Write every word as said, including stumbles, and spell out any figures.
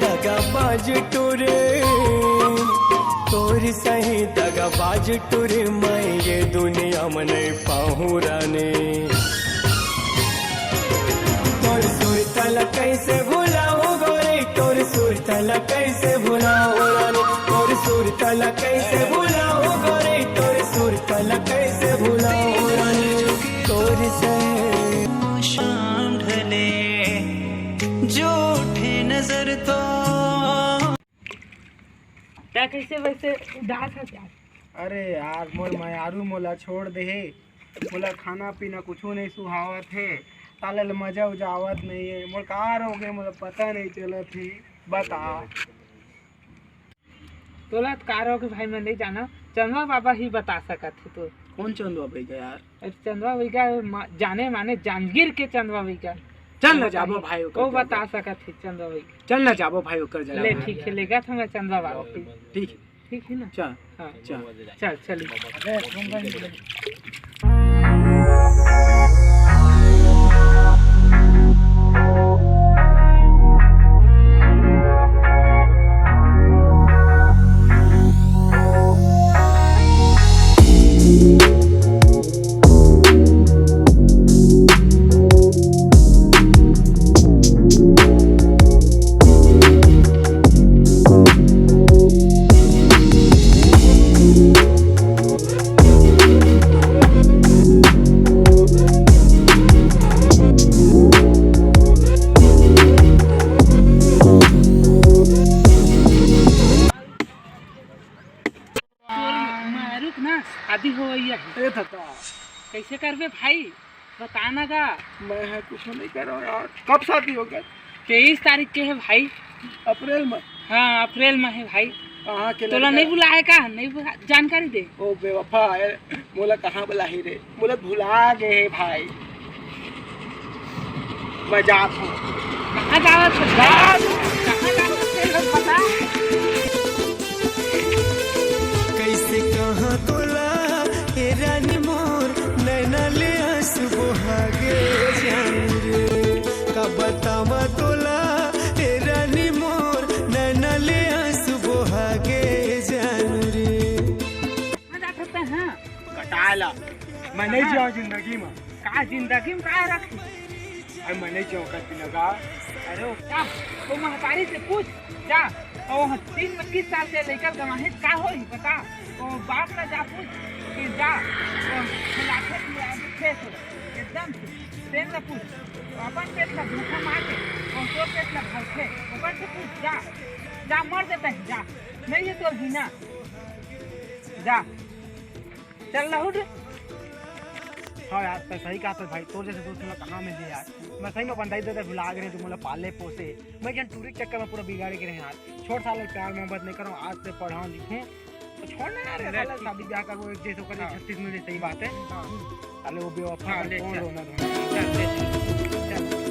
दगाबाज टुरी, तोर सही दगाबाज टुरी, मैं ये दुनिया में नहीं पाहूँ रानी। तोर सुरता ला कैसे भुलाहूँ गोरी, तोर सुरता ला कैसे भुलाहूँ रानी, तोर सुरता ला कैसे भुलाहूँ गोरी, तोर सुरता ला कैसे भुलाहूँ रानी, तोर से शाम ढले, जो उठे नजर तो। क्या कैसे वैसे उदास है क्या? अरे यार, मोर मयारू मोला छोड़ दे हे, मोला खाना पीना कुछू नहीं सुहावत हे, ताले ले मजा उजा आवत नहीं हे, मोर का रोग हे, मोला पता नहीं चलत हे, बता। तोला तो का रोग हे भाई, मैं नहीं जाना, चंदवा बाबा ही बता सकत हे तो। कौन चंदवा भैया यार? अरे चंदवा भैया मा-, जाने माने जांजगीर के चंदवा भैया। चल ना वो जाबो बताही। भाई, ओकर वो जगह। बता सकत हे चंदवा भैया। चल ना जाबो भाई, ओकर जगह। ले ठीक है, लेगा था मैं चंदवा बाबा के। ठीक है। ठीक है ना? चल। हाँ। चल। चल, चलिए। तोर मारुक ना शादी होवइया हे। ए थता। कैसे करबे भाई? बता ना गा। मैं ह कुछ नहीं करो यार। कब शादी हो गया? तेईस तारीख के हे भाई। अप्रैल में? हाँ, अप्रैल में हे भाई। कहाँ के तोला लड़का? नहीं बुलाए का? नहीं बुला, जानकारी दे। ओ बेवफा है, मोला कहाँ बुलाही रे? मोला भुला गे हे भाई। मैं जात हूँ। कहाँ जावत हस? कहाँ जावत हस? तेला बता। कैसे कहाँ तोला, ए रानी मोर, नैना ले आंसू बोहा गे जान रे। का बतावा तोला, ए रानी मोर, नैना ले आंसू बोहा गे जान रे। कहाँ जात हस तैं? कटाए ला। मैं नहीं जाओ जिंदगी में। का जिंदगी में का रखी? अरे मैं नहीं जाओ कर पिनगा। अरे वो का, वो महतारी से पूछ, जा। और वो तीन इक्कीस साल के लइका गंवाहे का होई, बता। वो बाप ला जा पूछ कि जा, वो खिलाते पिलाते थे तो, एकदम से, तेन ला पूछ। अपन पेट ला भूखा मार के, और तोर पेट ला भरथे, ओकर से पूछ, जा। जा, मर देता है, जा। नहीं है तो जीना। जा। चल ना उठ। हाँ यार, तैं सही कहा तो भाई, तोर जैसे दोस्त मोला कहाँ मिले यार। मैं सही में अपन दाई ददा भुला गे रहे, जो मोला पाले पोसे। मैं क्या टूरी के चक्कर में पूरा बिगाड़ के रहे यार। छोड़ साले, प्यार मोहब्बत नहीं करो, आज से पढ़ा लिखूं। तो छोड़ ना यार, अरे साला ठीक। शादी ब्याह करबो एक जैसे ओकर हाँ। छत्तीस में सही बात है। हाँ। साले वो बेवफा हाँ, है, ले कौन चल। रोना धोना। चल, ले चल। चल।